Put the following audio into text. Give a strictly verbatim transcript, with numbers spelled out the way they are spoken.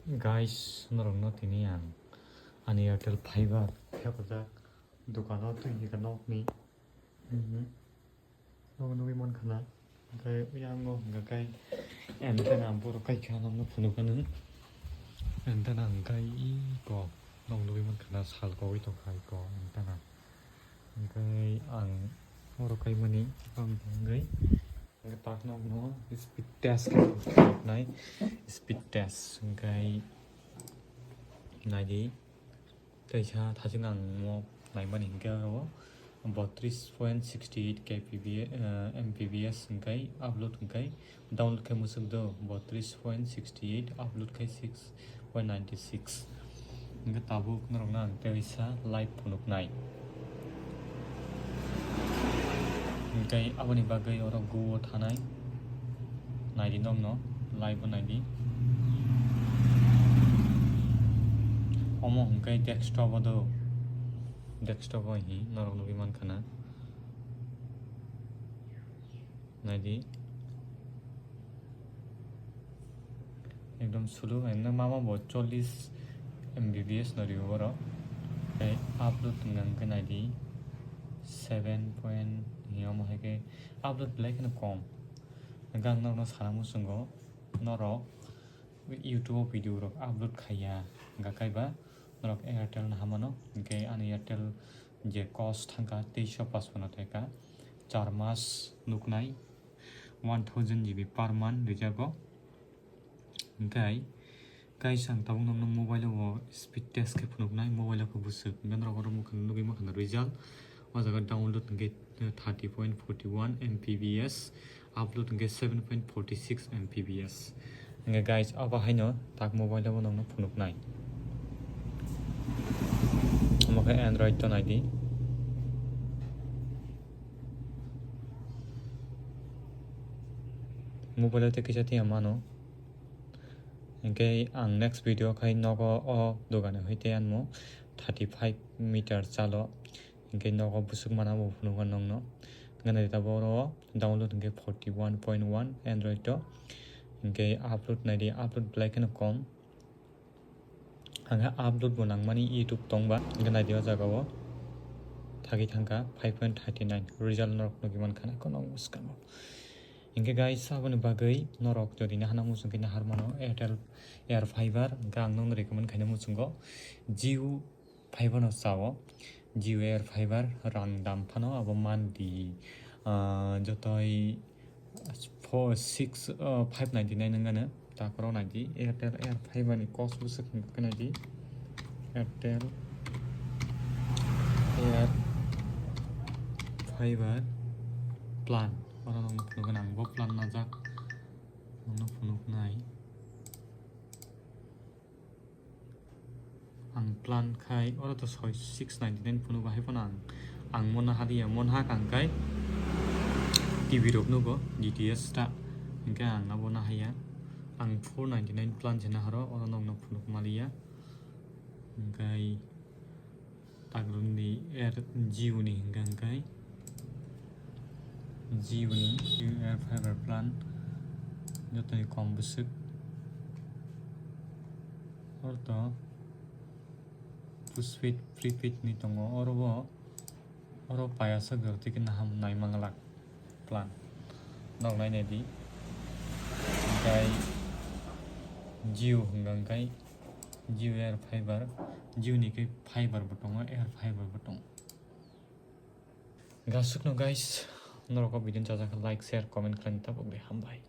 Guys, norokno tini ang ani Airtel Fiber phiyokjak dukano twi hika nokni. Mhm. Nok nugwi mankha na. Hwnkhe yango hwnkha khe antenna borok kaikha nokno phunukha nung. Antenna hwnkhe iko nok nugwi mankha na, sal kogwi tongkha iko antenna. Hwnkhe ang oro kaimani bang hwnkhe. Hwnkhe tak nokno speed test khe nai, speed test hwnkhe naidi. Teisa thaching ang mo naimani hwnkhe oro botris point six eight K P B, eh, M P B S hwnkhe upload hwnkhe download khe mwswk do botris point six eight, upload khe six point nine six. Hwnkhe tabuk norokno ang teisa live phunuknai. Hwnkhe aboni bagwi oro go o thanai. Naidi nokno, live o naidi. Omo hwnkhe desktop o do. Desktop o hi norok nugwi mankha na. Naidi. Ekdom slow, eno mama bo chollish M B P S no rio oro. Tei upload hwnka hwnkhe naidi seven point, hi omo hai khe upload belai kheno kom. Hwnkhe ang norokno sana muchungo, norok YouTube o video rok upload khaiya hwnkha kaiba norok Airtel no hamano, hwnkhe ani Airtel je cost thangkha teisho pachpanno taka, char mas nuknai, one thousand G B per month rijak o. Hwnkhe guys, ang tabuk nokno mobile o speed test khe phunuknai, mobile o khe bwswk hwnkhe norok oro nugwi mankha result. O jaga download hwnkhe thirty point forty one M P B S, upload hwnkhe seven point forty six M P B S. Hwnkhe guys, abo haino tak mobile o bo nokno phunuknai. Omo khe Android to naidi. Mobile o tei kisa tiya mano. Hwnkhe ang next video khai nogo o dogani hoi tei anmo thirty five meter chalo. Hwnkhe nogo bwswk mana bo phunukgo nokno. Hwnkhe naidi tabuk oro download hwnkhe forty one point one Android o. Hwnkhe upload naidi, upload belai kheno kom. Hwnkhe upload bo nangmani YouTube tongba. Hwnkhe naidi o jaga o thagwi thangkha five point thirty nine result norok nugwi mankha na kono bwskango. Hwnkhe guys, aboni bagwi norok jodi nahana muchung khe nahar mano Airtel Air Fiber, hwnkhe ang nokno recommend khaina muchungo Jio Fiber no chao. Jio Air Fiber rang dam phano abo mandi, ah, jotoi four, six, ah, five ninety nine wngkha no. Takhoro naidi Airtel Air Fiber ni cost bwswk hwnkhe naidi Airtel Air Fiber plan. Oro nokno phunukgwi ang bo plan najak. Nokno phunuknai. Ang plan khai oro to soi six ninety nine phunukgo, hai phano ang, ang mo naha liya, mo naha kang khai T V rok nugo D T H ta, hwnkhe ang abo nahaiya. Ang four ninety nine plan se naharo, oro nokno phunuk maliya. Hwnkhe tagrumni Air Jio ni hwnkha hwnkhe Jio ni Jio Air Fiber plan jotoni kom bwswk. Oro to postpaid, prepaid ni tongo, oro bo, oro payasok jora twi khe naham nai manglak plan. Nok nai nai di. Hwnkhe Jio hwnkha hwnkhe Jio Air Fiber, Jio ni khe fiber bo tongo, Air Fiber bo tongo. Gasukno guys, norok o video ni chajak khe like, share, comment khlaina tabuk de, hambai.